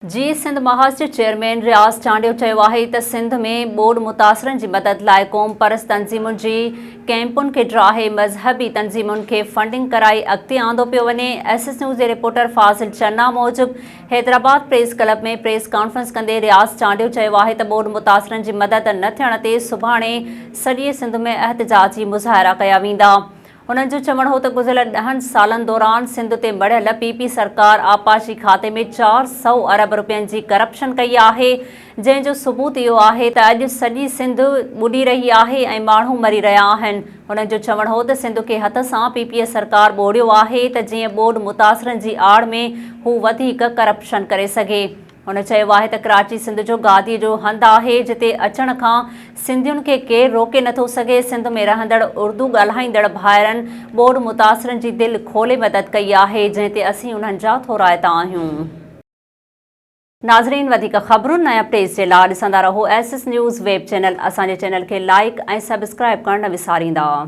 جيئي سنڌ محاذ جي چيئرمين رياض چانڊيو چيو آهي ته سنڌ ۾ ٻوڏ متاثرن جي مدد لاء قومپرست تنظيمن جي ڪئمپن کي ڊاهي مذهبي تنظيمن کي فنڊنگ ڪرائي اڳتي آندو پيو وڃي. ايس ايس نيوز جي رپورٽر فاضل چنا موجب Hyderabad press club ۾ press conference ڪندي رياض چانڊيو چيو آهي ته ٻوڏ متاثرن جي مدد نه ٿيڻ تي سڀاڻي سڄي سنڌ ۾ احتجاجي مظاهرا ڪيا ويندا. هنن جو چوڻ هو ته گذريل ڏهن سالن دوران سنڌ تي مڙهيل پي پي سرڪار آبپاشي کاتي ۾ 400 ارب رپين جي ڪرپشن ڪئي آهي جنهن جو ثبوت اهو آهي ته اڄ سڄي سنڌ ٻڏي رهي آهي ۽ ماڻهو مري رهيا آهن. هنن جو چوڻ هو ته سنڌ کي هٿ سان پي پي سرڪار ٻوڙيو آهي ته جيئن ٻوڏ متاثرن جي آڙ ۾ هو وڌيڪ ڪرپشن ڪري سگهي. هن چيو آهي ته ڪراچي سنڌ جو گادي جو هنڌ آهي جتي اچڻ کان سنڌين کي ڪير روڪي نٿو سگهي، سنڌ ۾ رهندڙ اردو ڳالهائيندڙ ڀائرن ٻوڏ متاثرن جي دل کولي مدد ڪئي آهي جنهن تي اسين انهن جا ٿورائتا آهيون. ناظرين وڌيڪ خبرن ۽ اپڊيٽس جي لا ڏسندا رهو S S news web channel اسان جي چينل کي لائيڪ ۽ سبسڪرائيب ڪرڻ نه وساريندا.